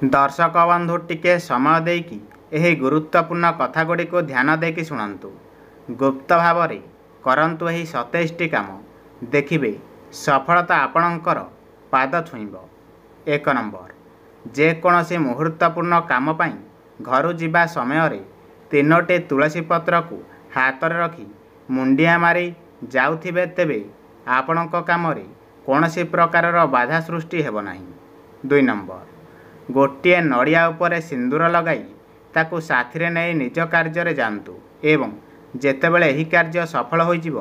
ଦର୍ଶକ ବନ୍ଧୁ, ଟିକେ ସମୟ ଦେଇକି ଏହି ଗୁରୁତ୍ୱପୂର୍ଣ୍ଣ କଥା ଗୁଡ଼ିକୁ ଧ୍ୟାନ ଦେଇକି ଶୁଣନ୍ତୁ। ଗୁପ୍ତ ଭାବରେ କରନ୍ତୁ ଏହି 27ଟି କାମ, ଦେଖିବେ ସଫଳତା ଆପଣଙ୍କର ପାଦ ଛୁଇଁବ। 1 ନମ୍ବର, ଯେକୌଣସି ମୁହୂର୍ତ୍ତପୂର୍ଣ୍ଣ କାମ ପାଇଁ ଘରୁ ଯିବା ସମୟରେ 3ଟି ତୁଳସୀ ପତ୍ରକୁ ହାତରେ ରଖି ମୁଣ୍ଡିଆ ମାରି ଯାଉଥିବେ, ତେବେ ଆପଣଙ୍କ କାମରେ କୌଣସି ପ୍ରକାରର ବାଧା ସୃଷ୍ଟି ହେବ ନାହିଁ। 2 ନମ୍ବର, ଗୋଟିଏ ନଡ଼ିଆ ଉପରେ ସିନ୍ଦୁର ଲଗାଇ ତାକୁ ସାଥିରେ ନେଇ ନିଜ କାର୍ଯ୍ୟରେ ଯାଆନ୍ତୁ ଏବଂ ଯେତେବେଳେ ଏହି କାର୍ଯ୍ୟ ସଫଳ ହୋଇଯିବ,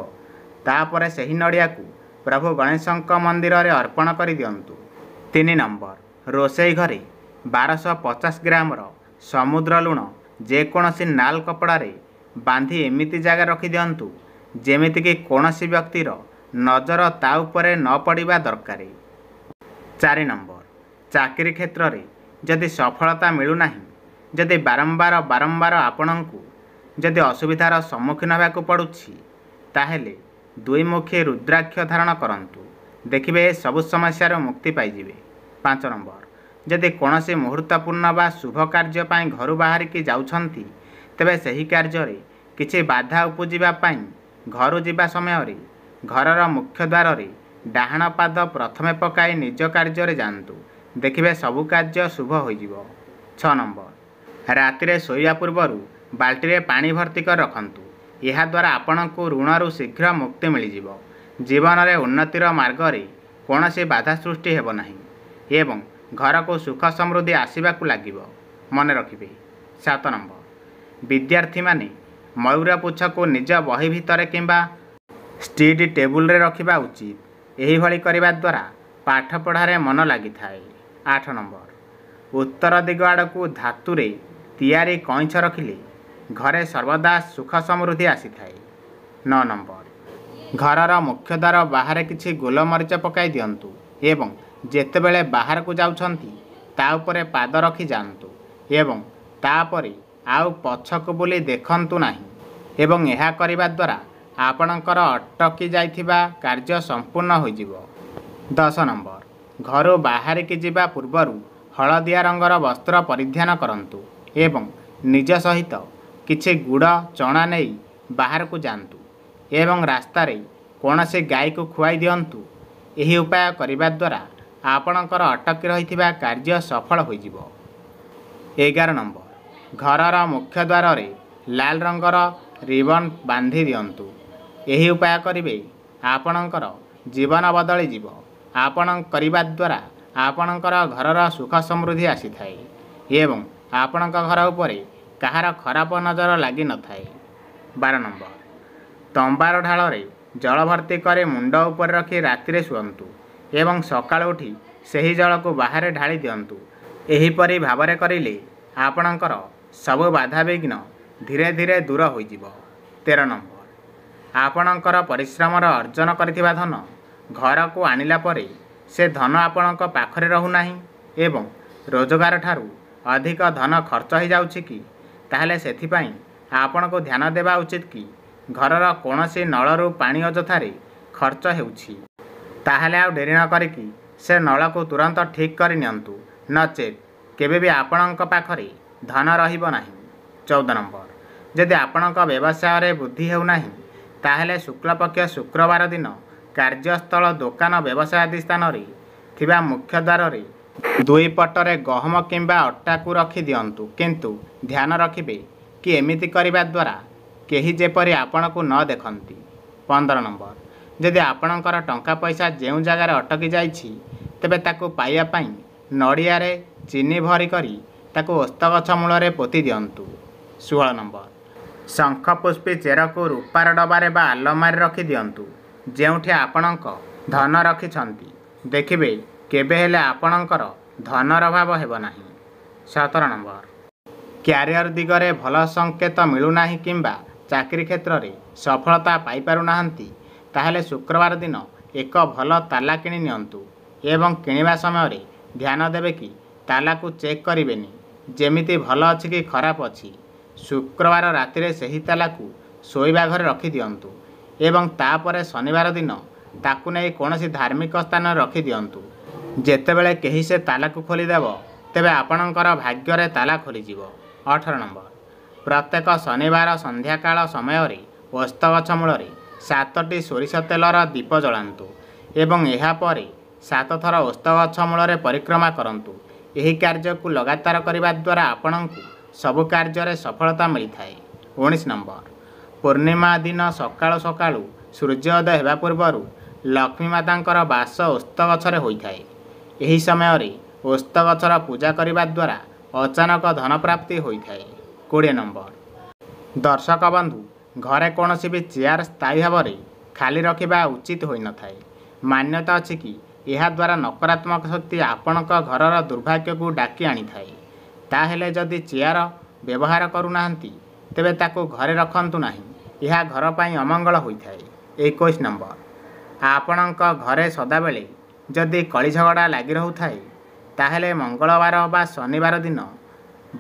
ତାପରେ ସେହି ନଡ଼ିଆକୁ ପ୍ରଭୁ ଗଣେଶଙ୍କ ମନ୍ଦିରରେ ଅର୍ପଣ କରିଦିଅନ୍ତୁ। 3 ନମ୍ବର, ରୋଷେଇ ଘରେ 1250 ଗ୍ରାମର ସମୁଦ୍ର ଲୁଣ ଯେକୌଣସି ନାଲ କପଡ଼ାରେ ବାନ୍ଧି ଏମିତି ଜାଗାରେ ରଖିଦିଅନ୍ତୁ, ଯେମିତିକି କୌଣସି ବ୍ୟକ୍ତିର ନଜର ତା ଉପରେ ନ ପଡ଼ିବା ଦରକାର। 4 ନମ୍ବର, ଚାକିରି କ୍ଷେତ୍ରରେ ଯଦି ସଫଳତା ମିଳୁନାହିଁ, ଯଦି ବାରମ୍ବାର ବାରମ୍ବାର ଆପଣଙ୍କୁ ଯଦି ଅସୁବିଧାର ସମ୍ମୁଖୀନ ହେବାକୁ ପଡ଼ୁଛି, ତାହେଲେ ଦୁଇମୁଖୀ ରୁଦ୍ରାକ୍ଷ ଧାରଣ କରନ୍ତୁ, ଦେଖିବେ ସବୁ ସମସ୍ୟାରୁ ମୁକ୍ତି ପାଇଯିବେ। 5 ନମ୍ବର, ଯଦି କୌଣସି ମୁହୂର୍ତ୍ତପୂର୍ଣ୍ଣ ବା ଶୁଭ କାର୍ଯ୍ୟ ପାଇଁ ଘରୁ ବାହାରିକି ଯାଉଛନ୍ତି, ତେବେ ସେହି କାର୍ଯ୍ୟରେ କିଛି ବାଧା ଉପୁଜିବା ପାଇଁ ଘରୁ ଯିବା ସମୟରେ ଘରର ମୁଖ୍ୟ ଦ୍ୱାରରେ ଡାହାଣ ପାଦ ପ୍ରଥମେ ପକାଇ ନିଜ କାର୍ଯ୍ୟରେ ଯାଆନ୍ତୁ, ଦେଖିବେ ସବୁ କାର୍ଯ୍ୟ ଶୁଭ ହୋଇଯିବ। 6 ନମ୍ବର, ରାତିରେ ଶୋଇବା ପୂର୍ବରୁ ବାଲ୍ଟିରେ ପାଣି ଭର୍ତ୍ତି କରି ରଖନ୍ତୁ। ଏହାଦ୍ୱାରା ଆପଣଙ୍କୁ ଋଣରୁ ଶୀଘ୍ର ମୁକ୍ତି ମିଳିଯିବ। ଜୀବନରେ ଉନ୍ନତିର ମାର୍ଗରେ କୌଣସି ବାଧା ସୃଷ୍ଟି ହେବ ନାହିଁ ଏବଂ ଘରକୁ ସୁଖ ସମୃଦ୍ଧି ଆସିବାକୁ ଲାଗିବ, ମନେ ରଖିବେ। 7 ନମ୍ବର, ବିଦ୍ୟାର୍ଥୀମାନେ ମୟୂର ପୁଚ୍ଛକୁ ନିଜ ବହି ଭିତରେ କିମ୍ବା ଷ୍ଟଡି ଟେବୁଲରେ ରଖିବା ଉଚିତ। ଏହିଭଳି କରିବା ଦ୍ୱାରା ପାଠପଢ଼ାରେ ମନ ଲାଗିଥାଏ। 8 ନମ୍ବର, ଉତ୍ତର ଦିଗ ଆଡ଼କୁ ଧାତୁରେ ତିଆରି କଇଁଛ ରଖିଲେ ଘରେ ସର୍ବଦା ସୁଖ ସମୃଦ୍ଧି ଆସିଥାଏ। 9 ନମ୍ବର, ଘରର ମୁଖ୍ୟ ଦ୍ୱାର ବାହାରେ କିଛି ଗୋଲମରିଚ ପକାଇ ଦିଅନ୍ତୁ ଏବଂ ଯେତେବେଳେ ବାହାରକୁ ଯାଉଛନ୍ତି ତା ଉପରେ ପାଦ ରଖି ଯାଆନ୍ତୁ ଏବଂ ତାପରେ ଆଉ ପଛକୁ ବୁଲି ଦେଖନ୍ତୁ ନାହିଁ, ଏବଂ ଏହା କରିବା ଦ୍ୱାରା ଆପଣଙ୍କର ଅଟକି ଯାଇଥିବା କାର୍ଯ୍ୟ ସମ୍ପୂର୍ଣ୍ଣ ହୋଇଯିବ। 10 ନମ୍ବର, ଘରୁ ବାହାରିକି ଯିବା ପୂର୍ବରୁ ହଳଦିଆ ରଙ୍ଗର ବସ୍ତ୍ର ପରିଧାନ କରନ୍ତୁ ଏବଂ ନିଜ ସହିତ କିଛି ଗୁଡ଼ ଚଣା ନେଇ ବାହାରକୁ ଯାଆନ୍ତୁ ଏବଂ ରାସ୍ତାରେ କୌଣସି ଗାଈକୁ ଖୁଆଇ ଦିଅନ୍ତୁ। ଏହି ଉପାୟ କରିବା ଦ୍ୱାରା ଆପଣଙ୍କର ଅଟକି ରହିଥିବା କାର୍ଯ୍ୟ ସଫଳ ହୋଇଯିବ। 11 ନମ୍ବର, ଘରର ମୁଖ୍ୟ ଦ୍ୱାରରେ ଲାଲ ରଙ୍ଗର ରିବନ୍ ବାନ୍ଧି ଦିଅନ୍ତୁ। ଏହି ଉପାୟ କରିବେ, ଆପଣଙ୍କର ଜୀବନ ବଦଳିଯିବ। ଆପଣ କରିବା ଦ୍ୱାରା ଆପଣଙ୍କର ଘରର ସୁଖ ସମୃଦ୍ଧି ଆସିଥାଏ ଏବଂ ଆପଣଙ୍କ ଘର ଉପରେ କାହାର ଖରାପ ନଜର ଲାଗିନଥାଏ। 12 ନମ୍ବର, ତମ୍ବାର ଢାଳରେ ଜଳ ଭର୍ତ୍ତି କରି ମୁଣ୍ଡ ଉପରେ ରଖି ରାତିରେ ଶୁଅନ୍ତୁ ଏବଂ ସକାଳୁ ଉଠି ସେହି ଜଳକୁ ବାହାରେ ଢାଳି ଦିଅନ୍ତୁ। ଏହିପରି ଭାବରେ କରିଲେ ଆପଣଙ୍କର ସବୁ ବାଧାବିଘ୍ନ ଧୀରେ ଧୀରେ ଦୂର ହୋଇଯିବ। 13 ନମ୍ବର, ଆପଣଙ୍କର ପରିଶ୍ରମର ଅର୍ଜନ କରିଥିବା ଧନ ଘରକୁ ଆଣିଲା ପରେ ସେ ଧନ ଆପଣଙ୍କ ପାଖରେ ରହୁନାହିଁ ଏବଂ ରୋଜଗାର ଠାରୁ ଅଧିକ ଧନ ଖର୍ଚ୍ଚ ହୋଇଯାଉଛି କି, ତାହେଲେ ସେଥିପାଇଁ ଆପଣଙ୍କୁ ଧ୍ୟାନ ଦେବା ଉଚିତ କି ଘରର କୌଣସି ନଳରୁ ପାଣି ଅଯଥାରେ ଖର୍ଚ୍ଚ ହେଉଛି। ତାହେଲେ ଆଉ ଡେରି ନ କରିକି ସେ ନଳକୁ ତୁରନ୍ତ ଠିକ୍ କରି ନିଅନ୍ତୁ, ନଚେତ୍ କେବେ ବି ଆପଣଙ୍କ ପାଖରେ ଧନ ରହିବ ନାହିଁ। 14 ନମ୍ବର, ଯଦି ଆପଣଙ୍କ ବ୍ୟବସାୟରେ ବୃଦ୍ଧି ହେଉନାହିଁ, ତାହେଲେ ଶୁକ୍ଳପକ୍ଷ ଶୁକ୍ରବାର ଦିନ କାର୍ଯ୍ୟସ୍ଥଳ, ଦୋକାନ, ବ୍ୟବସାୟ ଆଦି ସ୍ଥାନରେ ଥିବା ମୁଖ୍ୟ ଦ୍ୱାରରେ ଦୁଇ ପଟରେ ଗହମ କିମ୍ବା ଅଟାକୁ ରଖିଦିଅନ୍ତୁ। କିନ୍ତୁ ଧ୍ୟାନ ରଖିବେ କି ଏମିତି କରିବା ଦ୍ୱାରା କେହି ଯେପରି ଆପଣଙ୍କୁ ନ ଦେଖନ୍ତି। 15 ନମ୍ବର, ଯଦି ଆପଣଙ୍କର ଟଙ୍କା ପଇସା ଯେଉଁ ଜାଗାରେ ଅଟକି ଯାଇଛି, ତେବେ ତାକୁ ପାଇବା ପାଇଁ ନଡ଼ିଆରେ ଚିନି ଭରି କରି ତାକୁ ଓସ୍ତ ଗଛ ମୂଳରେ ପୋତି ଦିଅନ୍ତୁ। 16 ନମ୍ବର, ଶଙ୍ଖପୁଷ୍ପୀ ଚେରକୁ ରୂପାର ଡବାରେ ବା ଆଲମାରୀ ରଖିଦିଅନ୍ତୁ, ଯେଉଁଠି ଆପଣଙ୍କ ଧନ ରଖିଛନ୍ତି। ଦେଖିବେ କେବେ ହେଲେ ଆପଣଙ୍କର ଧନର ଅଭାବ ହେବ ନାହିଁ। 17 ନମ୍ବର, କ୍ୟାରିୟର ଦିଗରେ ଭଲ ସଂକେତ ମିଳୁନାହିଁ କିମ୍ବା ଚାକିରି କ୍ଷେତ୍ରରେ ସଫଳତା ପାଇପାରୁନାହାନ୍ତି, ତାହେଲେ ଶୁକ୍ରବାର ଦିନ ଏକ ଭଲ ତାଲା କିଣି ନିଅନ୍ତୁ ଏବଂ କିଣିବା ସମୟରେ ଧ୍ୟାନ ଦେବେ କି ତାଲାକୁ ଚେକ୍ କରିବେନି, ଯେମିତି ଭଲ ଅଛି କି ଖରାପ ଅଛି। ଶୁକ୍ରବାର ରାତିରେ ସେହି ତାଲାକୁ ଶୋଇବା ଘରେ ରଖିଦିଅନ୍ତୁ ଏବଂ ତାପରେ ଶନିବାର ଦିନ ତାକୁ ନେଇ କୌଣସି ଧାର୍ମିକ ସ୍ଥାନରେ ରଖିଦିଅନ୍ତୁ। ଯେତେବେଳେ କେହି ସେ ତାଲାକୁ ଖୋଲିଦେବ, ତେବେ ଆପଣଙ୍କର ଭାଗ୍ୟରେ ତାଲା ଖୋଲିଯିବ। 18 ନମ୍ବର, ପ୍ରତ୍ୟେକ ଶନିବାର ସନ୍ଧ୍ୟାକାଳ ସମୟରେ ଓସ୍ତ ଗଛ ମୂଳରେ 7ଟି ସୋରିଷ ତେଲର ଦୀପ ଜଳାନ୍ତୁ ଏବଂ ଏହାପରେ 7 ଥର ଓସ୍ତ ଗଛ ମୂଳରେ ପରିକ୍ରମା କରନ୍ତୁ। ଏହି କାର୍ଯ୍ୟକୁ ଲଗାତାର କରିବା ଦ୍ୱାରା ଆପଣଙ୍କୁ ସବୁ କାର୍ଯ୍ୟରେ ସଫଳତା ମିଳିଥାଏ। 19 ନମ୍ବର, ପୂର୍ଣ୍ଣିମା ଦିନ ସକାଳୁ ସକାଳୁ ସୂର୍ଯ୍ୟୋଦୟ ହେବା ପୂର୍ବରୁ ଲକ୍ଷ୍ମୀ ମାତାଙ୍କର ବାସ ଓସ୍ତ ଗଛରେ ହୋଇଥାଏ। ଏହି ସମୟରେ ଓସ୍ତ ଗଛର ପୂଜା କରିବା ଦ୍ୱାରା ଅଚାନକ ଧନ ପ୍ରାପ୍ତି ହୋଇଥାଏ। 20 ନମ୍ବର, ଦର୍ଶକ ବନ୍ଧୁ, ଘରେ କୌଣସି ବି ଚେୟାର ସ୍ଥାୟୀ ଭାବରେ ଖାଲି ରଖିବା ଉଚିତ ହୋଇନଥାଏ। ମାନ୍ୟତା ଅଛି କି ଏହାଦ୍ୱାରା ନକାରାତ୍ମକ ଶକ୍ତି ଆପଣଙ୍କ ଘରର ଦୁର୍ଭାଗ୍ୟକୁ ଡାକି ଆଣିଥାଏ। ତାହେଲେ ଯଦି ଚେୟାର ବ୍ୟବହାର କରୁନାହାନ୍ତି ତେବେ ତାକୁ ଘରେ ରଖନ୍ତୁ ନାହିଁ, ଏହା ଘର ପାଇଁ ଅମଙ୍ଗଳ ହୋଇଥାଏ। 21 ନମ୍ବର, ଆପଣଙ୍କ ଘରେ ସଦାବେଳେ ଯଦି କଳି ଝଗଡ଼ା ଲାଗି ରହୁଥାଏ ତାହେଲେ ମଙ୍ଗଳବାର ବା ଶନିବାର ଦିନ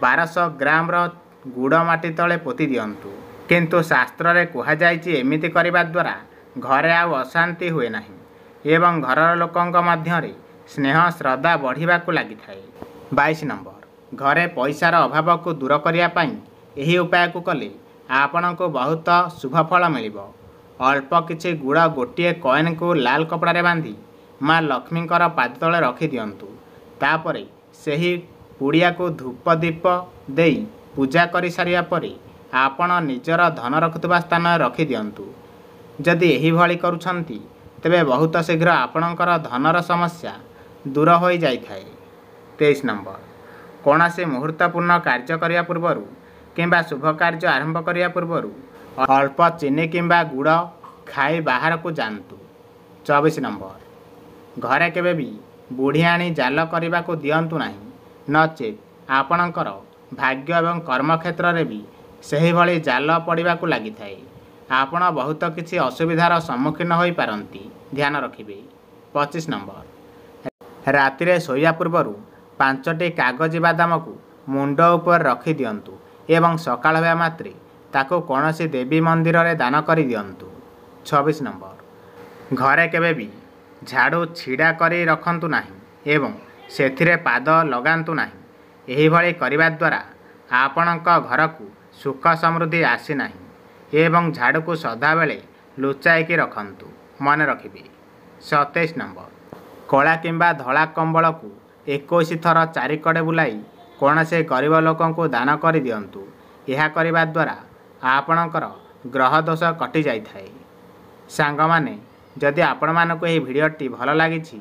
1200 ଗ୍ରାମର ଗୁଡ଼ ମାଟି ତଳେ ପୋତି ଦିଅନ୍ତୁ। କିନ୍ତୁ ଶାସ୍ତ୍ରରେ କୁହାଯାଇଛି ଏମିତି କରିବା ଦ୍ୱାରା ଘରେ ଆଉ ଅଶାନ୍ତି ହୁଏ ନାହିଁ ଏବଂ ଘରର ଲୋକଙ୍କ ମଧ୍ୟରେ ସ୍ନେହ ଶ୍ରଦ୍ଧା ବଢ଼ିବାକୁ ଲାଗିଥାଏ। 22 ନମ୍ବର, ଘରେ ପଇସାର ଅଭାବକୁ ଦୂର କରିବା ପାଇଁ ଏହି ଉପାୟକୁ କଲେ ଆପଣଙ୍କୁ ବହୁତ ଶୁଭ ଫଳ ମିଳିବ। ଅଳ୍ପ କିଛି ଗୁଡ଼ ଗୋଟିଏ କଏନ୍କୁ ଲାଲ କପଡ଼ାରେ ବାନ୍ଧି ମା ଲକ୍ଷ୍ମୀଙ୍କର ପାଦ ତଳେ ରଖିଦିଅନ୍ତୁ। ତାପରେ ସେହି ପୁଡ଼ିଆକୁ ଧୂପ ଦୀପ ଦେଇ ପୂଜା କରିସାରିବା ପରେ ଆପଣ ନିଜର ଧନ ରଖୁଥିବା ସ୍ଥାନରେ ରଖିଦିଅନ୍ତୁ। ଯଦି ଏହିଭଳି କରୁଛନ୍ତି ତେବେ ବହୁତ ଶୀଘ୍ର ଆପଣଙ୍କର ଧନର ସମସ୍ୟା ଦୂର ହୋଇଯାଇଥାଏ। 23 ନମ୍ବର, କୌଣସି ମୁହୂର୍ତ୍ତପୂର୍ଣ୍ଣ କାର୍ଯ୍ୟ କରିବା ପୂର୍ବରୁ କିମ୍ବା ଶୁଭ କାର୍ଯ୍ୟ ଆରମ୍ଭ କରିବା ପୂର୍ବରୁ ଅଳ୍ପ ଚିନି କିମ୍ବା ଗୁଡ଼ ଖାଇ ବାହାରକୁ ଯାଆନ୍ତୁ। 24 ନମ୍ବର, ଘରେ କେବେ ବି ବୁଢ଼ିଆଣୀ ଜାଲ କରିବାକୁ ଦିଅନ୍ତୁ ନାହିଁ, ନଚେତ୍ ଆପଣଙ୍କର ଭାଗ୍ୟ ଏବଂ କର୍ମକ୍ଷେତ୍ରରେ ବି ସେହିଭଳି ଜାଲ ପଡ଼ିବାକୁ ଲାଗିଥାଏ। ଆପଣ ବହୁତ କିଛି ଅସୁବିଧାର ସମ୍ମୁଖୀନ ହୋଇପାରନ୍ତି, ଧ୍ୟାନ ରଖିବେ। 25 ନମ୍ବର, ରାତିରେ ଶୋଇବା ପୂର୍ବରୁ 5ଟି କାଗଜି ବାଦାମକୁ ମୁଣ୍ଡ ଉପରେ ରଖିଦିଅନ୍ତୁ ଏବଂ ସକାଳ ହେବା ମାତ୍ରେ ତାକୁ କୌଣସି ଦେବୀ ମନ୍ଦିରରେ ଦାନ କରିଦିଅନ୍ତୁ। 26 ନମ୍ବର, ଘରେ କେବେ ବି ଝାଡ଼ୁ ଛିଡ଼ା କରି ରଖନ୍ତୁ ନାହିଁ ଏବଂ ସେଥିରେ ପାଦ ଲଗାନ୍ତୁ ନାହିଁ। ଏହିଭଳି କରିବା ଦ୍ୱାରା ଆପଣଙ୍କ ଘରକୁ ସୁଖ ସମୃଦ୍ଧି ଆସିନାହିଁ ଏବଂ ଝାଡ଼ୁକୁ ସଦାବେଳେ ଲୁଚାଇକି ରଖନ୍ତୁ, ମନେ ରଖିବେ। 27 ନମ୍ବର, କଳା କିମ୍ବା ଧଳା କମ୍ବଳକୁ 21 ଥର ଚାରିକଡ଼େ ବୁଲାଇ କୌଣସି ଗରିବ ଲୋକଙ୍କୁ ଦାନ କରିଦିଅନ୍ତୁ। ଏହା କରିବା ଦ୍ୱାରା ଆପଣଙ୍କର ଗ୍ରହ ଦୋଷ କଟିଯାଇଥାଏ। ସାଙ୍ଗମାନେ, ଯଦି ଆପଣମାନଙ୍କୁ ଏହି ଭିଡ଼ିଓଟି ଭଲ ଲାଗିଛି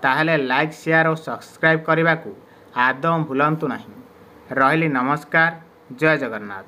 ତାହେଲେ ଲାଇକ୍, ସେୟାର ଓ ସବସ୍କ୍ରାଇବ୍ କରିବାକୁ ଆଦୌ ଭୁଲନ୍ତୁ ନାହିଁ। ରହିଲି, ନମସ୍କାର, ଜୟ ଜଗନ୍ନାଥ।